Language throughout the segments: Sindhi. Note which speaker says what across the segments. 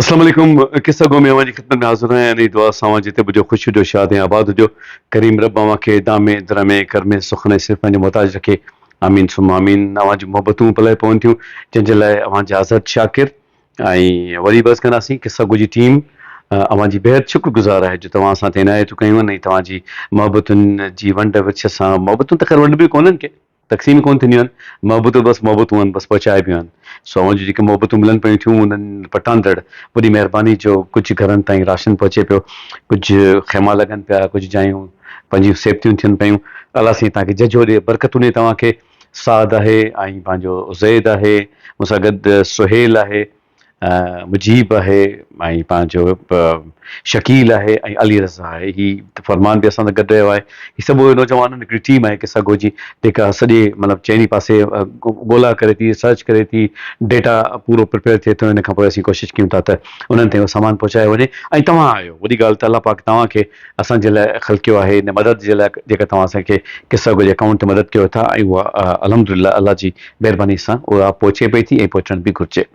Speaker 1: اسلام عليڪم قصه گو ۾ اوهان جي خدمت ۾ حاضر آهيان انهي دعا سان اوهان جتي به هجو خوش هجو شاد ۽ آباد هجو ڪريم رب اوهان کي دامي درمي ڪرمي سخن ۽ صرف پنهنجو محتاج رکي آمين ثم آمين اوهان جون محبتون پلئه پون ٿيون جنهن جي لاء اوهان جا ازحد شاڪر ۽ وري به عرض ڪنداسين قصه گو جي ٽيم اوهان جي بيحد شڪر گذار آهي جو توهان اسان تي عنايتون ڪيون آهن ۽ توهان جي محبتن جي ونڊ ورڇ سان محبتون ته خير ونڊبيون ڪونهن ڪي تقسيم ڪونه ٿينديون آهن، محبتون بس محبتون آهن، بس پهچائبيون آهن. سو اوهان جون جيڪي محبتون ملن پيون ٿيون انهن پٽاندڙ وڏي مهرباني جو ڪجهه گهرن تائين راشن پهچي پيو، ڪجهه خيما لڳن پيا، ڪجهه جايون پنهنجيون سيبتيون ٿين پيون. الله سائين توهان کي جهجهو ڏي، برڪتون ڏي توهان کي. سعد آهي ۽ پنهنجو زيد آهي، مون سان گڏ سهيل آهي. مجيب آهي ۽ پنهنجو شڪيل آهي ۽ علي رضا آهي هي فرمان به اسان سان گڏ رهيو آهي هي سڀ اهي نوجوانن هڪڙي ٽيم آهي قصه گو جي جيڪا سڄي مطلب چئني پاسي ڳولا ڪري ٿي سرچ ڪري ٿي ڊيٽا پورو پرپيئر ٿئي ٿو ان کان پوء اسين ڪوشش ڪيون ٿا ته انهن تائين اهو سامان پهچايو وڃي ۽ توهان آهيو وڏي ڳالهه ته الله پاڪ توهان کي اسان جي لاء خلقيو آهي ان مدد جي لاء جيڪا توهان اسان کي قصه گو جي اڪائونٽ تي مدد ڪيو ٿا ۽ اها الحمدلله الله جي مهرباني سان اها پهچي پئي ٿي ۽ پهچڻ به گهرجي.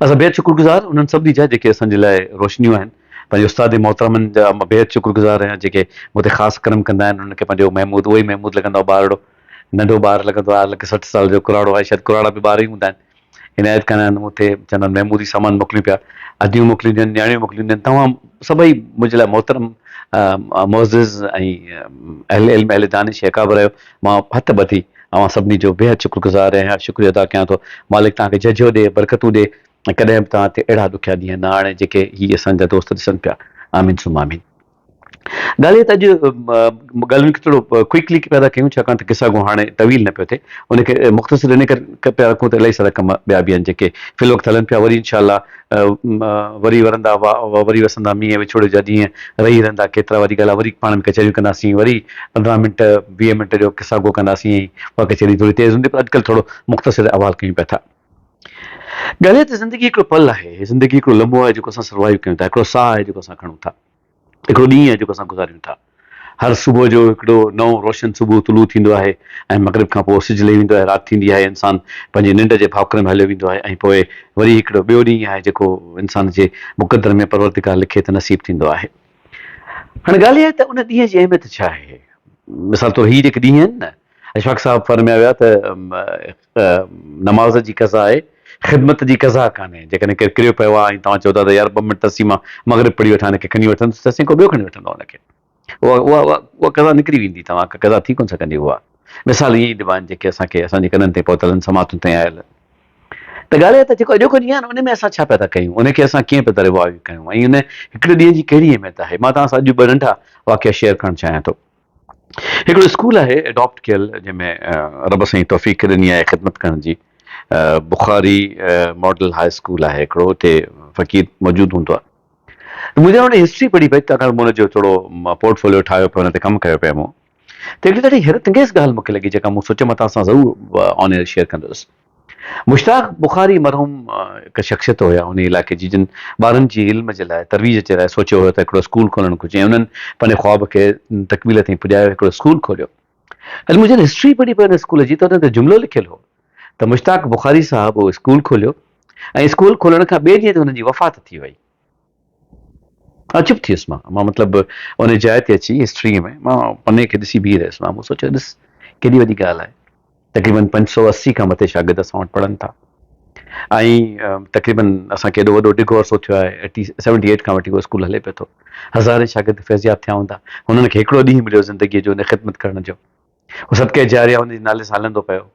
Speaker 1: اسان بيحد شڪر گذار انهن سڀني جا جيڪي اسان جي لاء روشنيون آهن. پنهنجي استاد محترمن جا مان بيحد شڪر گذار آهيان جيڪي مون تي خاص ڪرم ڪندا آهن. انهن کي پنهنجو محمود اهو ئي محمود لڳندو آهي ٻارڙو ننڍو ٻار لڳندو آهي حالانڪه 60 سال جو ڪراڙو آهي شايد ڪراڙا به ٻار ئي هوندا آهن. عنايت ڪندا آهن مون تي چوندا آهن محمود هي سامان موڪليون پيا اديون موڪليون ڏين نياڻيون موڪليون ڏين توهان سڀئي منهنجي لاء محترم معزز ۽ اهل علم اهل دانش ۽ اڪابر آهيو. مان هٿ ٻڌي اوهان سڀني جو بيحد شڪر گذار آهيان، شڪريو ادا ڪيان ٿو. مالڪ توهان کي جهجهو ڏي، برڪتون ڏي ۽ ڪڏهن به توهان تي اهڙا ڏکيا ڏينهن نه آڻي جيڪي هي اسان جا دوست ڏسن پيا. آمين ثم آمين. ڳالهه هيء ته اڄ ڳالهين کي ٿورو ڪوئڪلي پيا ٿا ڪيون ڇاڪاڻ ته قصا گو هاڻي طويل نه پيو ٿئي ان کي مختصر ان ڪري پيا رکون ته الاهي سارا ڪم ٻيا به آهن جيڪي في الوقت هلن پيا وري انشاء الله وري ورندا واء وري وسندا مينهن وڇوڙي جا ڏينهن رهي رهندا ڪيترا واري ڳالهه آ وري پاڻ ۾ ڪچهريون ڪنداسين وري 15 منٽ 20 منٽ جو قصا گو ڪنداسين ۽ اها ڪچهري ٿوري تيز هوندي پر اڄڪلهه ٿورو مختصر احوال ڪيون پيا ٿا. ڳالهه اها ته زندگي هڪڙو پل آهي زندگي هڪڙو لمحو آهي جيڪو اسان سروائيو ڪيون ٿا هڪڙو ساهه آهي جيڪو اسان کڻون ٿا. هڪڙو ڏينهن آهي جيڪو اسان گذاريون ٿا. هر صبح جو هڪڙو نئون روشن صبح طلوع ٿيندو آهي ۽ مغرب کان پوء سج لهي ويندو آهي، رات ٿيندي آهي، انسان پنهنجي ننڊ جي ڀاڪر ۾ هليو ويندو آهي ۽ پوء وري هڪڙو ٻيو ڏينهن آهي جيڪو انسان جي مقدر ۾ پروردگار لکي ته نصيب ٿيندو آهي. هاڻي ڳالهه اها آهي ته ان ڏينهن جي اهميت ڇا آهي؟ مثال طور هي جيڪي ڏينهن آهن نه، اشفاق صاحب فرمايا ويا ته نماز جي قضا آهي، خدمت جي قضا ڪانهي. جيڪڏهن ڪير ڪريو پيو آهي ۽ توهان چئو ٿا ته يار ٻه منٽ ترسي مان مغرب پڙهي وٺان هن کي کڻي وٺندس ته سائين ڪو ٻيو کڻي وٺندو ان کي. اها اها اها قضا نڪري ويندي توهان کان قضا ٿي ڪونه سگهندي اها. مثال ائين ئي ڏبا آهن جيڪي اسان کي اسان جي ڪنن تائين پهتل آهن سماعتن تائين آيل آهن. ته ڳالهه اها ته جيڪو اڄوڪو ڏينهن آهي نه ان ۾ اسان ڇا پيا ٿا ڪيون ان کي اسان ڪيئن پيا ٿا ريوائيو ڪيون ۽ ان هڪڙي ڏينهن جي ڪهڙي اهميت آهي. مان توهان سان اڄ ٻه ننڍا واقعا شيئر ڪرڻ چاهيان ٿو. هڪڙو اسڪول آهي اڊاپٽ ڪيل جنهن ۾ رب سائين توفيق ڏني آهي خدمت ڪرڻ جي بخاري ماڊل هاء اسڪول آهي هڪڙو اتي فقير موجود هوندو آهي ته مون جڏهن ان هسٽري پڙهي پئي تنهن کان مون ان جو ٿورو پورٽ فوليو ٺاهيو پيو ان تي ڪم ڪيو پئي مون ته هڪڙي ڏاڍي حيرت انگيز ڳالهه مون کي لڳي جيڪا مون سوچيم توهان سان ضرور آن ايئر شيئر ڪندس مشتاق بخاري مرحوم هڪ شخصيت هيا انهي علائقي جي جن ٻارن جي علم جي لاء ترويج جي لاء سوچيو هيو ته هڪڙو اسڪول کولڻ گهرجي ۽ انهن پنهنجي خواب کي تڪميل تائين پڄايو هڪڙو اسڪول کوليو. اڄ مون جڏهن هسٽري پڙهي پئي ان اسڪول جي ته ان تي جملو لکيل هو ته مشتاق بخاري صاحب اهو اسڪول کوليو ۽ اسڪول کولڻ کان ٻئي ڏينهن تي هنن جي وفات ٿي وئي. مان چپ ٿي ويس مان مان مطلب ان جاء تي اچي هسٽري ۾ مان پني کي ڏسي بيهي رهيس مان مون سوچيو ڏس ڪيڏي وڏي ڳالهه آهي تقريبن 580 کان مٿي شاگرد اسان وٽ پڙهن ٿا ۽ تقريبن اسان کي ايڏو وڏو ڊگهو عرصو ٿيو آهي ايٽي سيونٽي ايٽ کان وٺي اهو اسڪول هلي پيو ٿو هزارين شاگرد فيضياب ٿيا هوندا هنن کي هڪڙو ڏينهن مليو زندگيء جو ان خدمت ڪرڻ جو هو صدقه جاريه ان جي نالي سان هلندو پيو.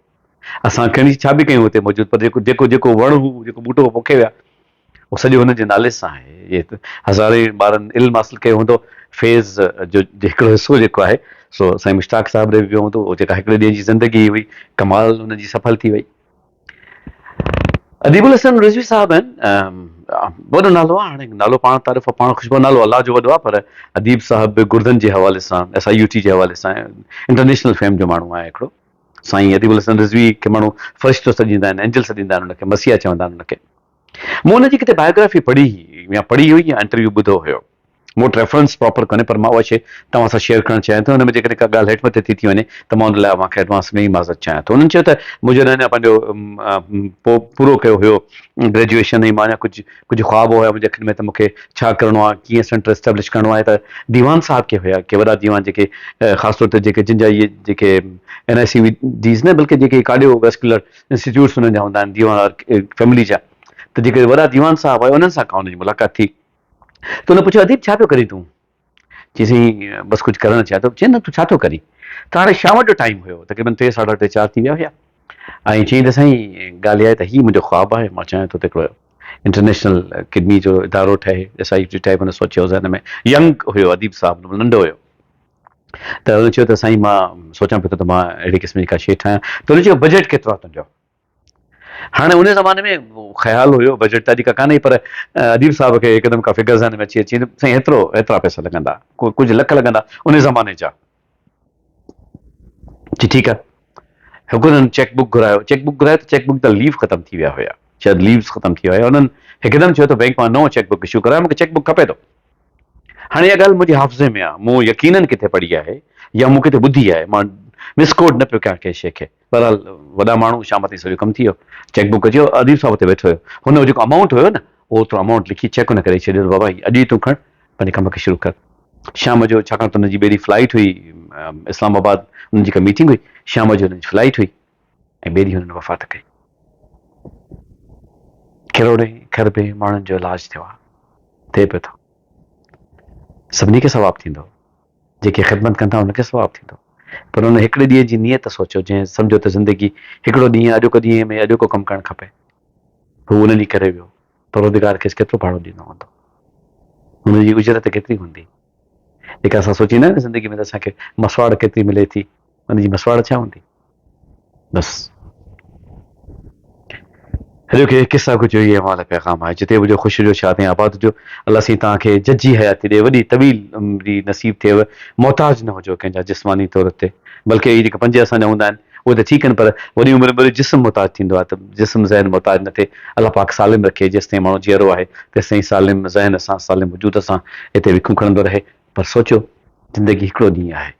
Speaker 1: اسان کڻي ڇا به ڪيون هتي موجود پر جيڪو جيڪو جيڪو وڻ هو جيڪو ٻوٽو هو پوکي ويا اهو سڄو هنن جي نالي سان آهي. هزارين ٻارن علم حاصل ڪيو هوندو فيض جو هڪڙو حصو جيڪو آهي سو سائين مشتاق صاحب ڏي به ويو هوندو اهو جيڪا هڪڙي ڏينهن جي زندگي هئي ڪمال هن جي سڦل ٿي وئي. اديب الحسن رضوي صاحب آهن وڏو نالو آهي هاڻي نالو پاڻ تعارف پاڻ خوشبو نالو الله جو وڏو آهي پر اديب صاحب به گردن جي حوالي سان ايس I U ٽي جي حوالي سان انٽرنيشنل فيم جو ماڻهو آهي هڪڙو سائين اديب الحسن رضوي کي ماڻهو فرشتو سڏيندا آهن اينجل سڏيندا آهن ان کي مسيحا چوندا آهن ان کي مون ان جي ڪٿي بايوگرافي پڙهي هئي يا پڙهي هئي يا انٽرويو ٻڌو هيو. مون وٽ ريفرنس پراپر ڪونهي پر مان اها شيء توهان سان شيئر ڪرڻ چاهيان ٿو. ان ۾ جيڪڏهن ڪا ڳالهه هيٺ مٿي ٿي ٿي وڃي ته مان ان لاء اوهان کي ايڊوانس ۾ ئي معذرت چاهيان ٿو. انهن چيو ته مون جڏهن اڃا پنهنجو پورو ڪيو هيو گريجوئيشن ۽ مان اڃا ڪجهه ڪجهه خواب هيا منهنجي اکين ۾ ته مون کي ڇا ڪرڻو آهي ڪيئن سينٽر اسٽيبلش ڪرڻو آهي ته ديوان صاحب ڪي هيا ڪي وڏا ديوان جيڪي خاص طور تي جيڪي جن جا اهي جيڪي اين آء سي وي ڊيز نه بلڪه جيڪي ڪارڊيو ويسڪولر انسٽيٽيوٽس انهن جا هوندا آهن ديوان فيملي جا ته جيڪي وڏا ديوان صاحب هيا انهن سان ڪا ان جي ملاقات ٿي ته هن پڇيو اديب ڇا پيو ڪرين تون؟ چيائين سائين بس ڪجهه ڪرڻ چاهيان ٿو. چيائين نه تون ڇا ٿو ڪرين؟ ته هاڻي شام جو ٽائيم هيو تقريبن ٽي ساڍا ٽي چار ٿي ويا هيا ۽ چيائين ته سائين ڳالهه اها آهي ته هي منهنجو خواب آهي مان چاهيان ٿو ته هڪڙو انٽرنيشنل ڪڊني جو ادارو ٺهي ايس I T type هن سوچيو ذهن ۾ ينگ هيو اديب صاحب ننڍو هيو ته هن چيو ته سائين مان سوچان پيو ٿو ته مان اهڙي قسم جي ڪا شيء ٺاهيان ته هن چيو بجيٽ ڪيترو آهي تنهنجو؟ هاڻي ان زماني ۾ خيال هيو بجيٽ ته اڄ ڪا ڪانه هئي پر اديب صاحب کي هڪدم ڪا فگر ذهن ۾ اچي اچي سائين هيترو هيترا پئسا لڳندا ڪجهه لک لڳندا ان زماني جا چي ٺيڪ آهي هڪ انهن چيڪ بڪ گهرايو چيڪ بڪ گهرايو ته چيڪ بڪ ته ليف ختم ٿي ويا هيا شايد ليوز ختم ٿي ويا هيا انهن هڪدم چيو ته بينڪ مان نئون چيڪ بڪ اشو ڪرايو مونکي چيڪ بڪ کپي ٿو هاڻي اها ڳالهه منهنجي حافظي ۾ آهي مون يقينن ڪٿي پڙهي آهي يا مون ڪٿي ٻڌي آهي مان مس ڪوڊ نه پيو ڪيان ڪنهن شيء کي بهرحال وڏا ماڻهو شام تائين سڄو ڪم ٿي ويو. چيڪ بڪ اچي ويو. اديب صاحب اتي ويٺو هيو. هن جو جيڪو امائونٽ هيو نه اهو اوترو امائونٽ لکي چيڪ هن کي ڏئي ڇڏيو ته بابا هي اڄ ئي تون کڻ پنهنجي ڪم کي شروع ڪر. شام جو ڇاڪاڻ ته هن جي ٻئي ڏينهن فلائيٽ هئي اسلام آباد هن جي ڪا ميٽنگ هئي. شام جو هن جي فلائيٽ هئي ۽ ٻئي ڏينهن هنن وفات ڪئي. ڪروڙين کربين ماڻهن جو علاج ٿيو آهي. ٿئي پيو ٿو. سڀني کي ثواب ٿيندو. جيڪي خدمت ڪن ٿا انهن کي ثواب ٿيندو پر ان هڪڙي ڏينهن جي نيت سوچيو جنهن سمجهيو ته زندگي هڪڙو ڏينهن اڄوڪو ڏينهن ۾ اڄوڪو ڪم ڪرڻ کپي هو ان ڏينهن ڪري ويو پروردگار کيس ڪيترو ڀاڙو ڏيندو هوندو هن جي اجرت ڪيتري هوندي جيڪا اسان سوچيندا آهيون زندگي ۾ ته اسان کي مسواڙ ڪيتري ملي ٿي ان جي مسواڙ ڇا هوندي بس اڄوڪي قصا ڪجهه اهي اوهان لاء پيغام آهي جتي به هجو خوش هجو شاد ۽ آباد هجو الله سائين توهان کي ججهي حياتي ڏي وڏي طويل عمري نصيب ٿئيو محتاج نه هجو ڪنهن جا جسماني طور تي بلڪه اهي جيڪي پنج اسان جا هوندا آهن اهي ته ٺيڪ آهن پر وڏي عمر ۾ وري جسم محتاج ٿيندو آهي ته جسم ذهن محتاج نه ٿئي الله پاڪ سالم رکي جيستائين ماڻهو جيئرو آهي تيستائين سالم ذهن سان سالم وجود سان هتي وکون کڻندو رهي پر سوچيو زندگي هڪڙو ڏينهن آهي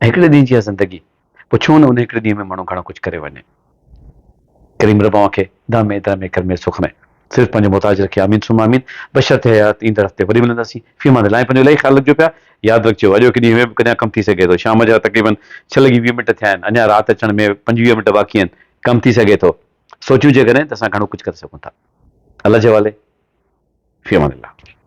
Speaker 1: ۽ هڪڙي ڏينهن جي اها زندگي پوء ڇو نه ان هڪڙي ڏينهن ۾ ماڻهو گهڻو ڪجهه ڪري وڃي. ڪريم رب اوهان کي دامي درمي ڪرمي سک ۾ صرف پنهنجو محتاج رکي آمين ثم آمين بشرط حيات ايندڙ هفتي وري ملنداسين في امان الله ۽ پنهنجو الاهي خيال رکجو پيا ياد رکجو اڄوڪي ڏينهن ۾ به ڪڏهن ڪم ٿي سگهي ٿو شام جا تقريبن ڇهه لڳي 20 منٽ ٿيا آهن اڃا رات اچڻ ۾ 25 منٽ باقي آهن ڪم ٿي سگهي ٿو سوچيون جيڪڏهن ته اسان گهڻو ڪجهه ڪري سگهون ٿا الله جي حوالي في امان الله.